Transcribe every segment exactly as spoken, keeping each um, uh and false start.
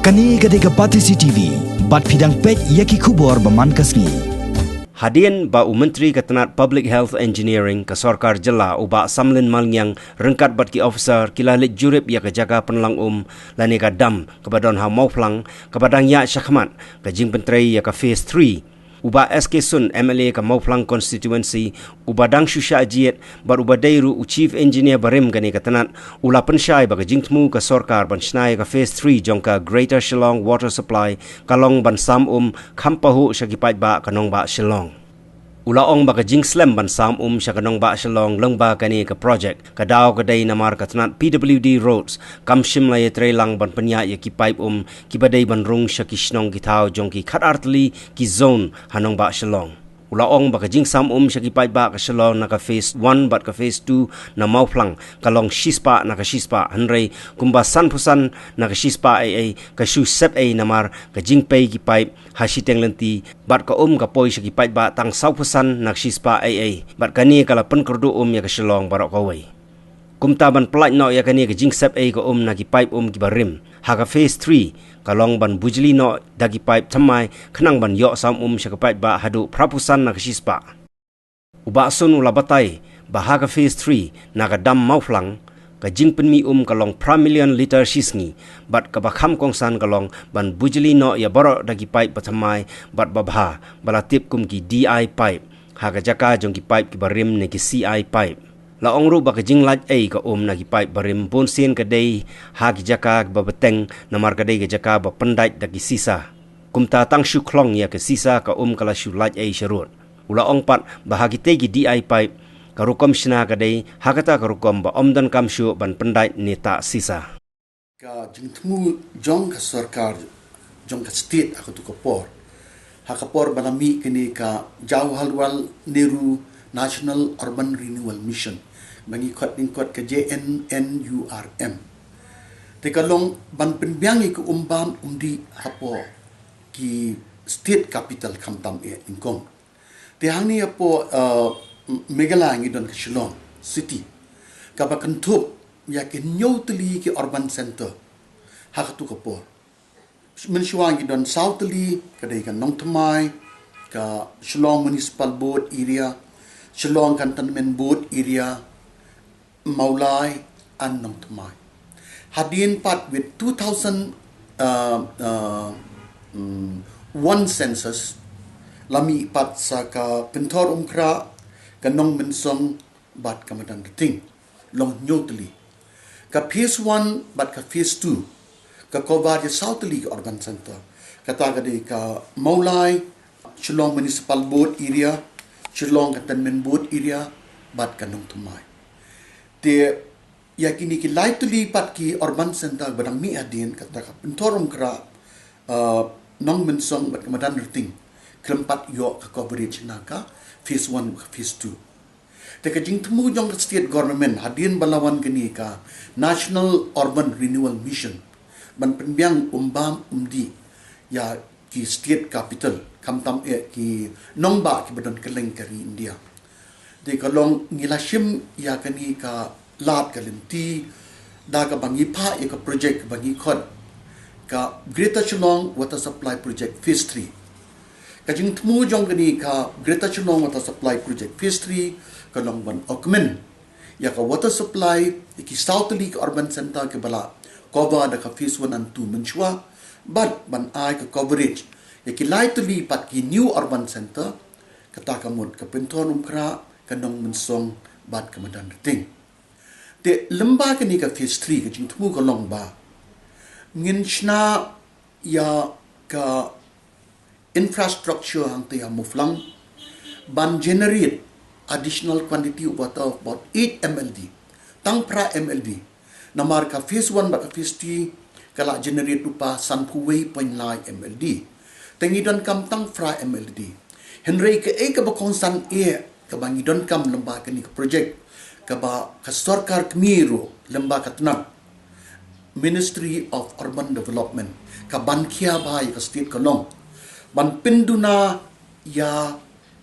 Kane ka dei ka Batesi T V, bad phi dang peit ïa ki khubor ba man ka sngi. Hadien ba u Myntri ka tnat Public Health Engineering ka sorkar jylla u Bah Samlin Malngiang ryngkat bad ki officer ki la leit jurip ïa ka jaka pynlang um lane ka dam kaba don ha Mawphlang kaba dang ïaid shakhmat ka jingpyntrei ïa ka phase three. U Bah S K Sun, M L A ka Mawphlang constituency, uba dang shu shah jied bad uba dei ruh u chief engineer barim kane ka tnat, u la pynshai ba ka jingthmu ka sorkar ban shna ïa ka phase three jong ka Greater Shillong Water Supply ka long ban sam um kham pahuh sha ki paidbah ka nongbah Shillong. U la ong ba ka jingslem ban sam um sha ka nongbah Shillong lyngba kane ka project ka daw ka dei namar ka tnat P W D Roads kam shym la ïatreilang ban pynïaid ïa ki paip um kiba dei ban rung sha ki shnong ki thaw jong ki khatar tylli ki zone ha nongbah Shillong. U la ong ba ka jingsam um sha ki paidbah ka Shillong na ka phase one bad ka phase two na Mawphlang ka long shispah na ka shispah, hynrei kumba sanphew san na ka shispah ei ei ka shu sep ei namar ka jingpei ki paip ha shiteng lynti bad ka um ka poi sha ki paidbah tang sawphew san na ka shispah ei ei, bad kane ka la pynkyrduh um ïa ka Shillong baroh kawei. Kumta ban pyllait noh ïa kane ka jingsep ei ka um na ki paip um kiba rim ha ka phase three ka long ban bujli noh da ki paip thymmai khnang ban ïoh sam um sha ka paidbah haduh phraphew san na ka shispah. U Bah Sun u la batai ba ha ka phase three na ka dam Mawphlang ka jingpynmih um ka long phra million litre shisngi, bad kaba kham kongsan ka long ban bujli noh ïa baroh da ki paip ba thymmai bad ba bha ba la tip kum ki D I pipe ha ka jaka jong ki paip kiba rim ne ki C I pipe. La ong ruh ba ka jinglait ei ka um na ki paip barim bunsien ka dei ha ki jaka ba bteng namar ka dei ka jaka ba pyndait da ki sisa. Kumta tang shu khlong ïa ka sisa ka um ka la shu lait ei sharud. U la ong pat ba ha kitei ki D I pipe ka rukom shna ka dei ha kata ka rukom ba ym donkam shuh ban pyndait ne tah sisa. Ka jingthmu jong ka sorkar jong ka state ha katu ka por, ha ka por ba la mih kane ka Jawaharlal Nehru National Urban Renewal Mission, ba ngi khot lyngkot ka J N N U R M. Te ka long ban pynbiang ïa ka um bam um dih hapoh ki state capital khamtam eh nyngkong. Te hangne hapoh, uh, Meghalaya ngi don ka Shillong City, kaba kynthup ïa ki hynñiew tylli ki urban centre ha katu ka por. Mynshuwa ngi don saw tylli, ka dei ka Nongthymmai, ka Shillong Municipal Board Area, Shillong Cantonment Board Area, Mawlai and Nongthymmai. Hadien pat with two thousand, uh, uh, mm, one census, la mih pat sa ka Pynthorumkhrah, ka Nongmynsong bad ka Madanrting, long hynñiew tylli. Ka phase one bad ka phase two ka cover ïa saw tylli ki urban centre. Kata ka dei ka Mawlai, Shillong Municipal Board Area, Shillong Cantonment Board Area bad ka Nongthymmai. Te ïa kine ki lai tylli pat ki urban centre ba dang mih hadien, kata ka Pynthorumkhrah, uh, Nongmynsong bad ka Madanrting, khlem pat ïoh ka coverage na ka phase one, ka phase two. Te ka jingthmu jong ka state government hadien ba la wan kane ka National Urban Renewal Mission ban pynbiang um bam um dih ïa ki state capital, khamtam eh ki nongbah kiba don kylleng ka ri India. Te ka long ngi la shim ïa kane ka lad ka lynti da kaba ngi phah ïa ka project ba ngi khot ka Greater Shillong Water Supply Project Phase three. Ka jingthmu jong kane ka Greater Shillong Water Supply Project Phase three ka long ban augment ïa ka water supply ïa ki saw tylli ki urban centre kiba la cover da ka phase one and two mynshuwa, bad ban ai ka coverage ïa ki lai tylli pat ki new urban centre, kata ka mut ka Pynthorumkhrah, ka Nongmynsong bad ka Madanrting. Te lyngba kane ka phase three ka jingthmu ka long ba ngin shna ïa ka infrastructure hangtei ha Mawphlang ban generate additional quantity of water of about eight M L D, tang phra M L D. Namar ka phase one bad ka phase two ka la generate lypa sanphew wei point lai M L D. Te ngi donkam tang phra M L D. Hynrei kaei kaba kongsan eh kaba ngi donkam lyngba kane ka project kaba ka sorkar kmie ruh lyngba ka tnat Ministry of Urban Development ka ban khia bha ïa ka state ka long ban pynduna ïa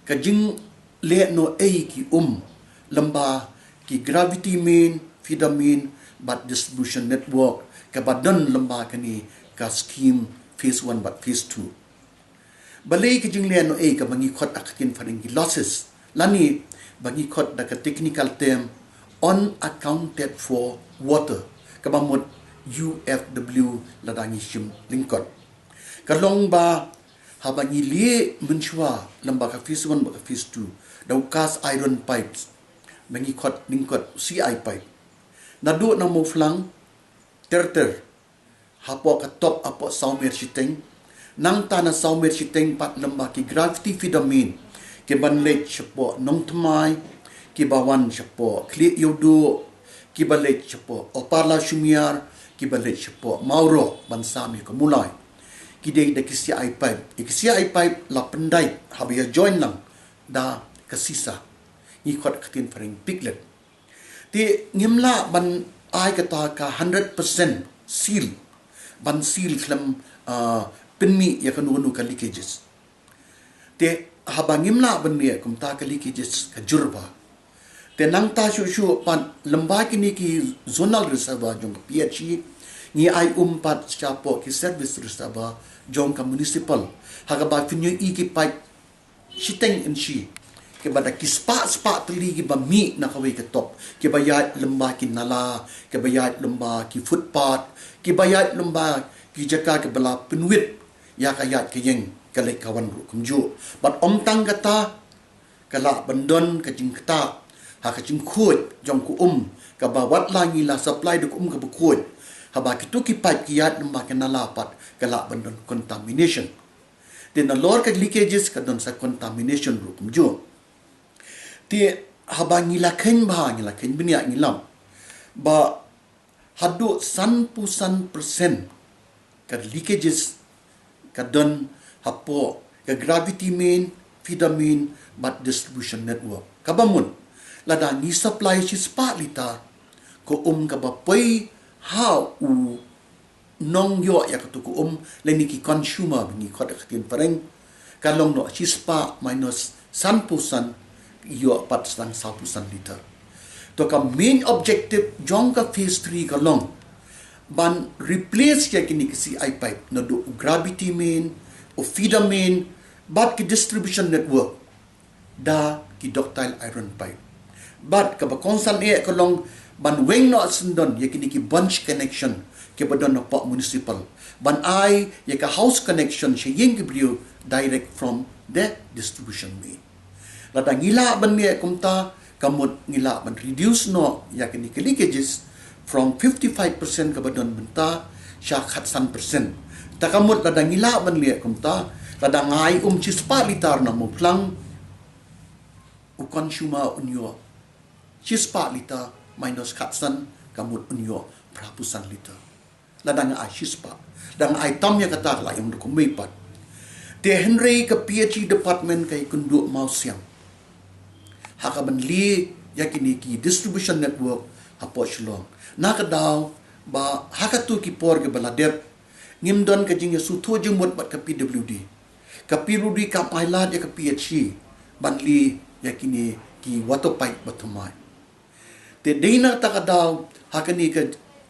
ka jingleh noh ei ki um lyngba ki gravity main, feeder main bad distribution network kaba don lyngba kane ka scheme phase one bad phase two. Balei ka jingleh noh ei kaba ngi khot ha ka ktien phareng ki losses, lane ba ngi khot da ka technical term unaccounted for water, kaba mut U F W lada ngi shim lyngkot. Ka long ba haba ngi lieh mynshuwa lem bad ka phase one bad ka phase two da u cast iron pipes, ba ngi khot lyngkot C I pipe, naduh na Mawphlang ter ter hapoh ka top, hapoh Sawmer Shiteng. Nangta na Sawmer Shiteng pat lem bad ki gravity feeder main, kiban leit shapoh Nongthymmai, kiba wan shapoh Khlieh Ïewduh, kiba leit shapoh Upper Lashumiar, kiba leit shapoh Mawroh ban sam ïa ka Mawlai. Ki dei da ki C I pipe. Ïa ki C I pipe la pyndait haba ïa join lang da ka sisa, ngi khot ha ka ktien phareng piglet. Te ngim lah ban ai kata ka hundred percent seal, ban seal khlem, ah, pynmih ïa kano kano ka leakages. Te haba ngim lah ban mih kumta, ka leakages ka jur bha. Te nangta shuh shuh pat lem bad kine ki zonal reservoir jong ka P H E, ngi ai um pat shapoh ki service reservoir jong ka municipal, ha kaba phin ïohi ki pipe shiteng inshi, kiba da ki spah spah tylli kiba mih na kawei ka top, kiba ïaid lem bad ki nala, kiba ïaid lem bad ki footpath, kiba ïaid lem bad ki jaka kiba la pynwit ïa ka ïaid ka ïeng, ka leit ka wan ruh kumjuh. Bad ym tang kata, ka lah ban don ka jingktah ha ka jingkhuid jong ka um, kaba wat la ngi la supply da ka um kaba khuid, haba kito ki pipe ki ïaid lem bad ki nala pat ka lah ban don contamination. Te nalor ka leakages ka don sa contamination ruh kumjuh. Te haba ngi la kheiñ bha, ngi la kheiñ bniah, ngi lap ba haduh sanphew san percent ka leakages ka don hapoh ka gravity main, feeder main bad distribution network. Kaba mut, lada ngi supply shispah litar, ka um kaba poi ha u nongïoh ïa katu ka um, lane ki consumer ba ngi khot ha ka ktien phareng, ka long noh shispah minus sanphew san, ïoh pat tang sawphew san litar. To ka main objective jong ka phase three ka long ban replace ïa kine ki C I pipe, naduh u gravity main, u feeder main bad ki distribution network, da ki ductile iron pipe. Bad kaba kongsan eh ka long ban weng noh syndon ïa kine ki bunch connection kiba don hapoh municipal, ban ai ïa ka house connection sha ïing ki briew direct from the distribution main. Lada ngi lah ban mih kumta, ka mut ngi lah ban reduce noh ïa kine ki leakages from fifty-five percent kaba don mynta sha khatsan percent. Ta ka mut lada ngi lah ban leh kumta, lada nga ai um shispah litar na Mawphlang, u consumer un ïoh shispah litar minus khatsan, ka mut un ïoh phraphew san litar. Lada nga ai shispah, lada nga ai tam ïa kata ka la ïong da kumne pat. Te hynrei ka P H E department ka ïakynduh mawsiang ha kaban leh ïa kine ki distribution network hapoh Shillong. Na ka daw ba ha katu ki por kiba la dep, ngim don ka jingïasngewthuh jingmut bad ka P W D. Ka P W D kam ai lad ïa ka P H E ban leh ïa kine ki water pipe ba thymmai. Te dei na kata ka daw, ha kane ka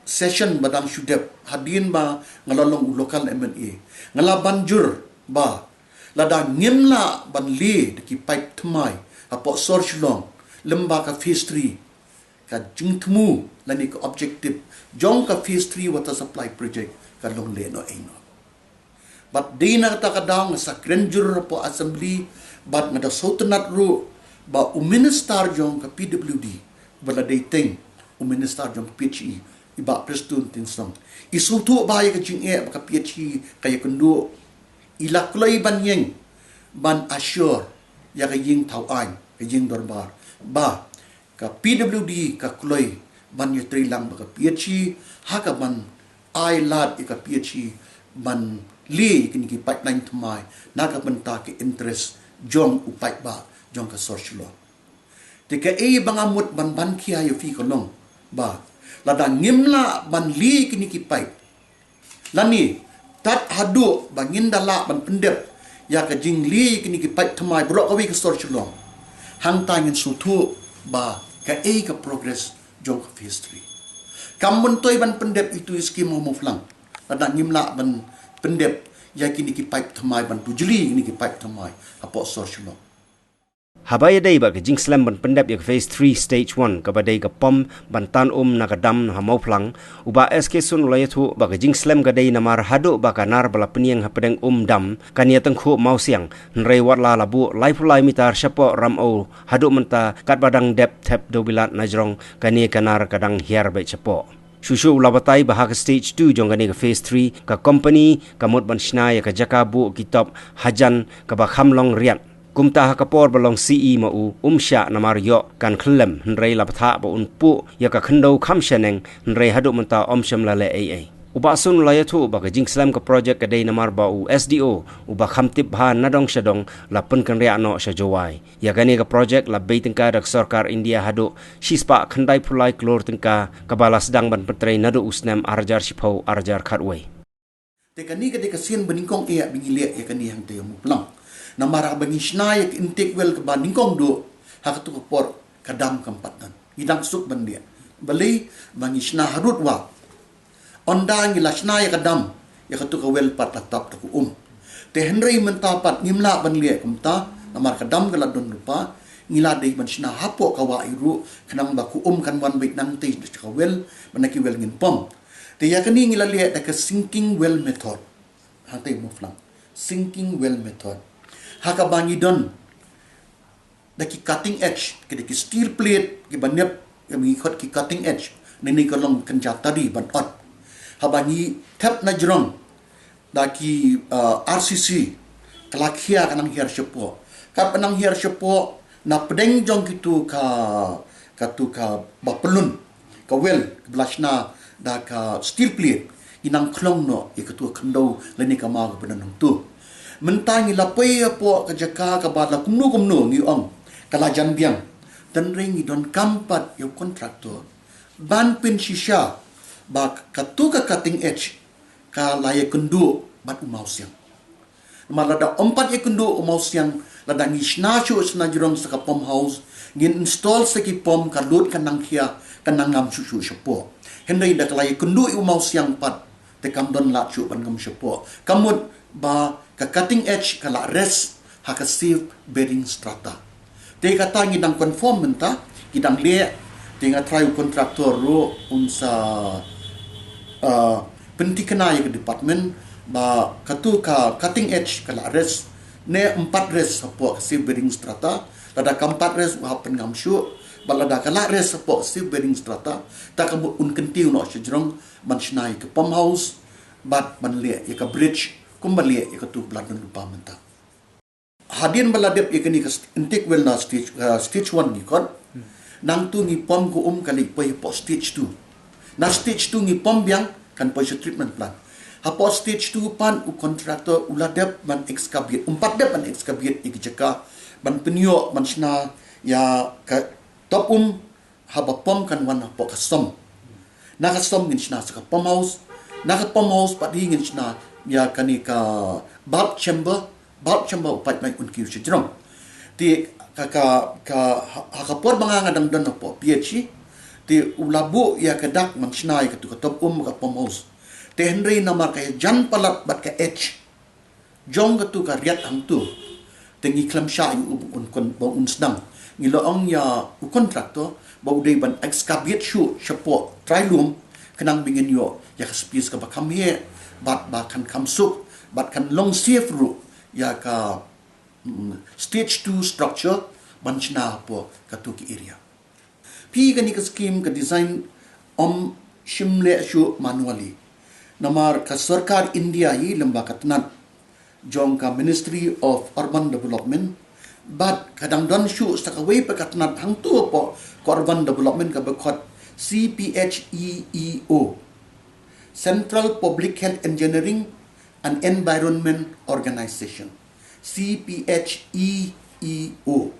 session ba dang shu dep, hadien ba nga la long u local M L A, nga la ban jur ba lada ngim lah ban leh da ki pipe thymmai hapoh sor Shillong lem bad ka phase three, ka jingthmu lane ka objective jong ka phase three water supply project ka long lehnohei noh. Bad dei na kata ka daw nga sa kren jur hapoh Assembly, bad nga da sngewtynnad ruh ba u minister jong ka P W D, ba la dei teng u minister jong ka P H E, i Bah Prestone Tynsong, i sngewthuh bha ïa ka jingeh ba ka P H E ka ïakynduh. I la kloi ban ïeng ban assure ïa ka ïing thaw aiñ, ka ïing dorbar, ba ka P W D ka kloi ban ïatreilang bad ka P H E ha kaban ai lad ïa ka P H E ban leh ïa kine ki pipeline thymmai na ka bynta ka interest jong u paidbah jong ka sor Shillong. Te kaei ba nga mut ban ban khia ïa phi ka long ba lada ngim lah ban leh ïa kine ki pipe, lane tad haduh ba ngin da lah ban pyndep ïa ka jingleh ïa kine ki pipe thymmai baroh kawei ka sor Shillong, hangta ngin sngewthuh ba kaei ka progress jong ka phase three. Kam myntoi ban pyndep itu i skim ha Mawphlang, Lada ngim lah ban pyndep ïa kine ki paip thymmai, ban pujli kine ki paip thymmai hapoh sor shlok. Haba ïadei bad ka jingslem ban pyndep ïa ka phase three stage one kaba dei ka pom ban tan um na ka dam ha Mawphlang, u Bah S K Sun u la ïathuh ba ka jingslem ka dei namar haduh ba ka nar ba la pynïeng hapdeng um dam kan ïa tyngkhuh Mawsiang, hynrei wat la la buh laiphew lai mitar shapoh Ramew haduh mynta katba dang dep thep dewbilat na jrong kane ka nar ka dang hiar beit shapoh. Shuh shuh u la batai ba ha ka stage two jong kane ka phase three ka company ka mut ban shna ïa ka jaka buh ki top hajan kaba kham long riat. Kumta ha ka por ba long C E ma u, um shah namar ïoh kan khyllem, hynrei la bthah ba un puh ïa ka khyndew kham shaneng, hynrei haduh mynta um shym la leh ei ei. U Bah Sun u la ïathuh ba ka jingslem ka project ka dei namar ba u S D O uba kham tip bha na dong sha dong la pynkynriah noh sha Jowai. Ïa kane ka project la bei tyngka da ka sorkar India haduh shispah khyndai phew lai klur tyngka, kaba la sdang ban pyntrei naduh u snem ar hajar shiphew ar hajar khatwei. Te kane ka dei ka sien ba nyngkong eh ba ngi leh ïa kane hangta ha Mawphlang. Namar haba ngi shna ïa ka intake well kaba nyngkong duh, ha katu ka por ka dam kam pat don. Ngi dang suk ban leh. Balei? Ba ngi shna harud wa. Ynda ngi la shna ïa ka dam, ïa katu ka well pat la tap da ka um. Te hynrei mynta pat ngim lah ban leh kumta, namar ka dam ka la don lypa, ngi la dei ban shna hapoh ka wah ruh, khnang ba ka um kan wan beit nangtei sha ka well, ba na ki well ngin pom. Te ïa kane ngi la leh da ka sinking well method. Hangta ha Mawphlang. Sinking well method. Ha kaba ngi don da ki cutting edge, ki da ki steel plate, kiba nep, kiba ngi khot ki cutting edge. Nini ka long kynja tadi ban ot. Haba ngi thep na jrong da ki, uh, R C C, ka la khia ka nang hiar shapoh. Katba nang hiar shapoh, na pdeng jong kitu ka, katu ka ba pyllun, ka well, kaba la shna da ka steel plate, ngi nang khlong noh ïa katu ka khyndew lane ka maw kaba don hangtu. Mynta ngi la poi hapoh ka jaka kaba la kumno kumno ngi ong ka la jan biang. Hynrei ngi donkam pat ïa u contractor ban pynshisha ba katu ka cutting edge ka la ïakynduh bad u Mawsiang. Namar lada ym pat ïakynduh u Mawsiang, lada ngi shna shuh shna jrong sa ka pump house, ngin install sa ki pump, ka lut ka nang khia, ka nang ngam shuh shuh shapoh. Hynrei da ka la ïakynduh ïa u Mawsiang pat, te kam don lad shuh ban ngam shapoh. Ka mut ba ka cutting edge ka la rest ha ka safe bearing strata. Te kata ngi dang confirm mynta, ngi dang leh, te nga trai u contractor ruh un sa, uh, pynthikna ïa ka department ba katu ka cutting edge ka la rest ne ym pat rest hapoh ka safe bearing strata, lada kam pat rest u hap pynngam shuh, bad lada ka la rest hapoh ka safe bearing strata, te ka mut un kyntiew noh sha jrong ban shna ïa ka pump house, bad ban leh ïa ka bridge, kumba leh ïa katu ba la don lypa mynta. Hadien ba la dep ïa kane ka st-, intake well na stage, uh, stage one ngi khot. Nangtu ngi pump ka um ka leit poi hapoh stage two. Na stage two ngi pump biang kan poi sha treatment plant. Hapoh stage two pat u contractor u la dep ban excavate, um pat dep ban excavate ïa ka jaka ban pynïoh ban shna ïa ka top um, haba pump kan wan hapoh ka som. Na ka som ngin shna sa ka pump house. Na ka pump house pat hi ngin shna ïa kane ka bulk chamber, bulk chamber u pipe line un kiew sha jrong. Te ka, ka, ka, ha, ha ka por ba nga nga dang don hapoh P H E, te u la buh ïa ka dak ban shna ïa katu ka top um ka pump house. Te hynrei namar ka ïajan palat bad ka edge jong katu ka riat hangtu, te ngi khlem shah ïa u ba un kon, ba un sdang. Ngi la ong ïa u contractor ba u dei ban excavate shuh shapoh trai lum, khnang ba ngin ïoh ïa ka space kaba kham heh, bad ba kan kham suk, bad kan long safe ruh ïa ka, mm, stage two structure ban shna hapoh katu ka area. Phi, kane ka scheme ka design ym shym leh shuh manually. Namar ka sorkar India hi lyngba ka tnat jong ka Ministry of Urban Development, bad ka dang don shuh sa kawei pat ka tnat hangtu hapoh ka urban development kaba khot C P H E E O, Central Public Health Engineering and Environment Organization, C P H E E O.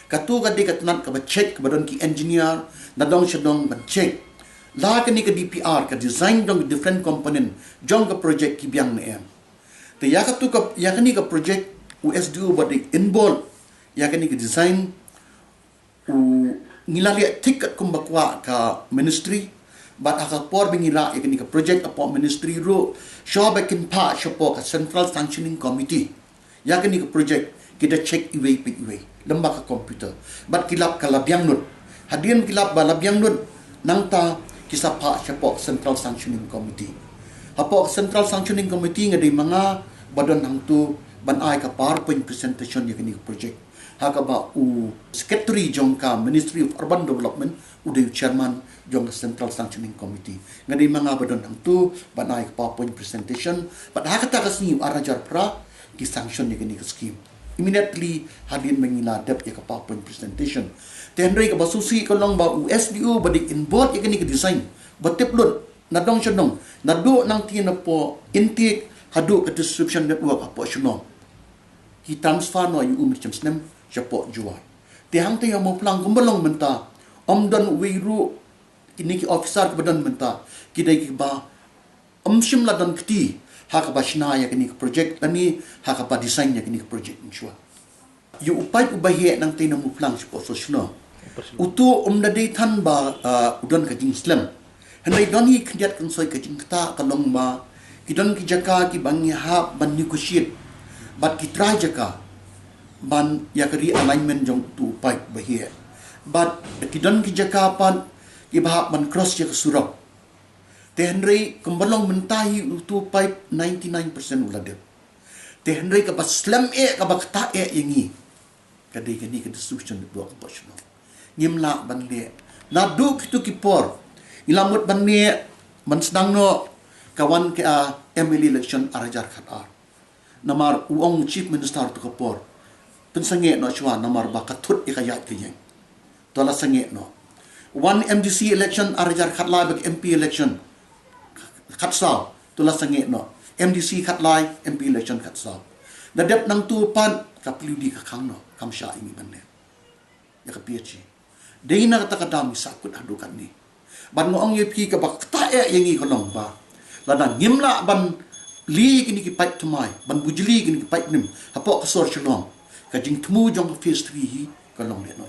Katu ka dei ka tnat kaba check, kaba don ki engineer na dong sha dong ban check la kane ka D P R, ka design jong ka different component jong ka project ki biang ne em. Te ïa katu ka, ïa kane ka project u S D O ba dei involve ïa kane ka design, u, ngi la leh thik katkum ba kwah ka ministry, Bad ha ka por ba ngi rah ïa kane ka project hapoh ministry ruh, shuwa ba kin phah shapoh ka Central Sanctioning Committee ïa kane ka project, ki da check iwei pa iwei lem bad ka computer. Bad ki lap ka la biang lut. Hadien ki lap ba la biang lut, nangta ki sa phah shapoh Central Sanctioning Committee. Hapoh Central Sanctioning Committee nga dei ma nga ba don hangto ban ai ka PowerPoint presentation ïa kane ka project, ha kaba u secretary jong ka Ministry of Urban Development u dei u chairman jong ka Central Sanctioning Committee. Nga dei ma nga ba don hangto ban ai ka PowerPoint presentation. Bad ha kata ka sngi, u ar hajar phra, ki sanction ïa kane ka scheme immediately hadien ba ngi la dep ïa ka PowerPoint presentation. Te hynrei kaba sngewsih ka long ba u SDO ba dei involved ïa kane ka design ba tip lut na dong sha dong, naduh nangta napoh intake haduh ka distribution network hapoh Shillong, ki transfer noh ïa u mynshem snem shapoh Jowai. Te hangta ïa Mawphlang kumba long mynta, ym don uwei ruh, kine ki officer kiba don mynta ki dei kiba ym shym la don kti ha kaba shna ïa kane ka project lane ha kaba design ïa kane ka project mynshuwa. Ïa u paip uba heh nangta na Mawphlang shapoh Sosno, uto um da dei than ba, ah, u don ka jingslem. Hynrei don hi khyndiat kynsoi ka jingktah, ka long ba ki don ki jaka kiba ngi hap ban negotiate bad ki trai jaka ban ïa ka realignment jong uto u paip uba heh. Bad ki don ki jaka pat kiba hap ban cross ïa ka surok. Te hynrei kumba long mynta hi, uto u paip ninety nine percent u la dep. Te hynrei kaba slem eh, kaba ktah eh ïa ngi, ka dei kane ka distribution network hapoh Shillong. Ngim lah ban leh. Naduh kito ki por ngi la mut ban leh, ban sdang noh ka wan ka, ah, MLA election ar hajar khatar. Namar u ong u Chief Minister uto ka por, pynsangeh noh shuwa namar ba ka thut ïa ka ïaid ka ïeng. To la sangeh noh. Wan MDC election ar hajar khatlai bad MP election khatsaw, to la sangeh noh. MDC khatlai, MP election khatsaw. Da dep nangto pat ka plie u die ka khang noh, kam shah ïa ngi ban leh ïa ka PHE. Dei na kata ka daw ngi sahkut haduh katne. Bad nga ong ïa phi, kaba ktah eh ïa ngi ka long ba lada ngim lah ban lih kine ki paip thymmai, ban bujli kine ki paip rim hapoh ka sor Shillong, ka jingthmu jong ka phase three hi ka long lehnoh.